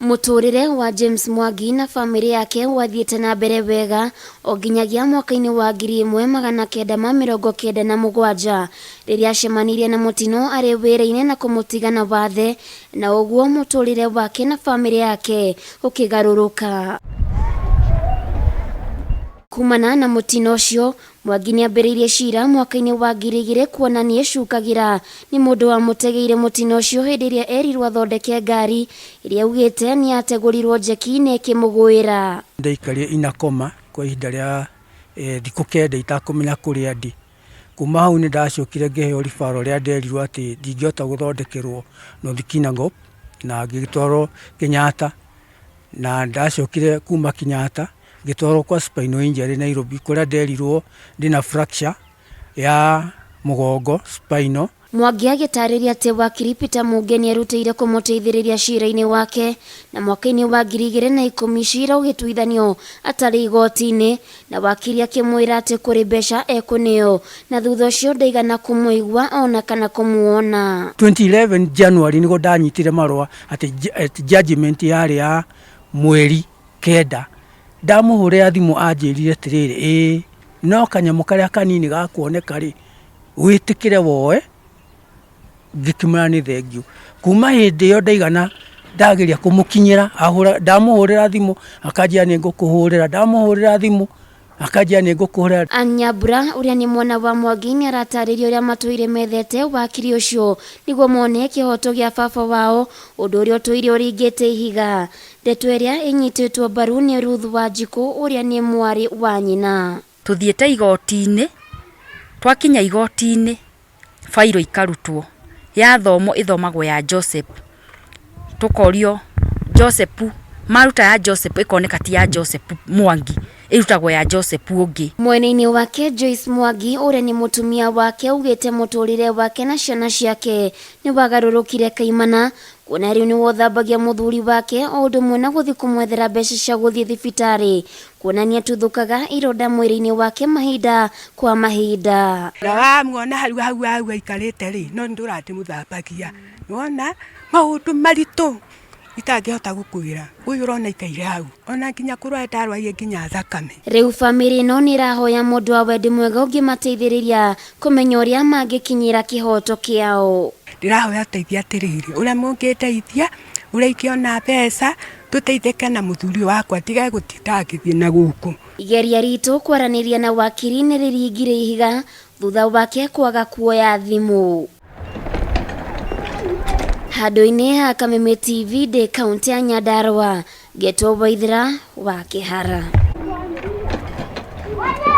Mũtũrĩre wa James Mwangi na bamĩrĩ yake wathiĩte na mbere wega o nginyagia mwaka-inĩ wa 1997 rĩrĩa acemanirie na mũtino arĩ wĩra-inĩ na kũmũtiga na wathe, na ũguo mũtũrĩre wake na bamĩrĩ yake ũkĩgarũrũka. Kumana na mũtino ũcio, Mwangi nĩambĩrĩirie cira mwaka-inĩ wa 2000 kuona nĩecukagĩra nĩ mũndũ wamũtegeire mũtino ũcio hĩndĩ ĩrĩa erirwo athondeke ngari ĩrĩa augĩte nĩyategũrirwo njeki na ĩkĩmũgũĩra. Ndaikarire inakoma kwa ihinda rĩa thikũ 9 itakũmenya kũrĩa ndĩ. Kuma hau nĩ ndacokire ngĩheo referral rĩa nderirwo atĩ ndingĩhota gũthondekerwo North Kinangop na ngĩgĩtwarwo Kenyatta, na ndacokire kuma Kenyatta ngĩtwarwo kwa spinal injury Nairobi kũrĩa nderirwo ndĩna fracture ya mũgongo spinal. Mwangi agĩtarĩria atĩ wakiri Peter Munge nĩerutĩire kũmũteithĩrĩria cira-inĩ wake, na mwaka-inĩ wa 2010 cira ũgĩtuithanio atarĩ igoti-inĩ, na wakiri akĩmwĩra atĩ kũrĩ mbeca ekũneo, na thutha ũcio ndaigana kũmũigua ona kana kũmuona. 2011 January nĩguo ndanyitire marũa atĩ judgment yarĩ ya mweri 9. Ndamũhũrĩra thimũ anjĩrire atĩrĩrĩ, ĩĩ no kanyamũ karĩa kanini gakuoneka rĩ, wĩtĩkĩre woe. Ngĩkĩmwĩra nĩ thengiũ. Kuma hĩndĩ ĩyo ndaigana ndageria kũmũkinyĩra, ahũra, ndamũhũrĩra thimũ akanjĩra nĩ ngũkũhũrĩra, ndamũhũrĩra thimũ akanjĩra nĩ ngũkũhũrĩra. Ann Nyambura ũrĩa nĩ mwana wa Mwangi nĩaratarĩria ũrĩa matũire methete wakiri ũcio nĩguo mone kĩhoto gĩa baba wao, ũndũ ũrĩa ũtũire ũringĩte ihiga. Ndeto ĩrĩa ĩnyitĩtwo mbaru nĩ Ruth Wanjikũ ũrĩa nĩ mwarĩ wa nyina. Tuthiĩte igoti-inĩ, twakinya igoti-inĩ bairo ikarutwo, yathomwo ĩthomagwo ya Joseph, tũkorio Joseph, maruta ya Joseph ĩkoneka ti ya Joseph Mwangi, ĩrutagwo ya Joseph ũngĩ. Mwena-inĩ wake Joyce Mwangi ũrĩa nĩ mũtumia wake augĩte mũtũrĩre wake na ciana ciake nĩ wagarũrũkire kaimana, kuona rĩu nĩwe ũthambagia mũthuri wake o ũndũ ũmwe na gũthiĩ kũmwethera mbeca cia gũthiĩ thibitarĩ, kuona nĩatuthũkaga ironda mwĩrĩ-inĩ wake mahinda kwa mahinda. Na wamuona hau hau hau aikarĩte rĩ, no nĩ ndĩmũthambagia. Nĩwona maũndũ maritũ itangĩhota gũkwĩra. Ũyũ ũrona aikaire hau ona nginya kũrwara ndarwarire nginya thakame. Rĩu bamĩrĩ ĩno nĩ ĩrahoya mũndũ wa wendi mwega ũngĩmateithĩrĩria kũmenya ũrĩa mangĩkinyĩra kĩhoto kĩao. Ndĩrahoya ũteithio atĩrĩrĩ, ũrĩa mũngĩndeithia, ũrĩa ingĩona mbeca tũteithĩke na mũthuri wakwa ndige gũtinda ngĩthiĩ na gũkũ. Igeria ritũ kwaranĩria na wakiri nĩ rĩringire ihiga thutha wake kwaga kuoya thimũ. Handũ-inĩ ha Kameme TV ndĩ kaũntĩ ya Nyandarua, ngetwo Waithera wa Kĩhara.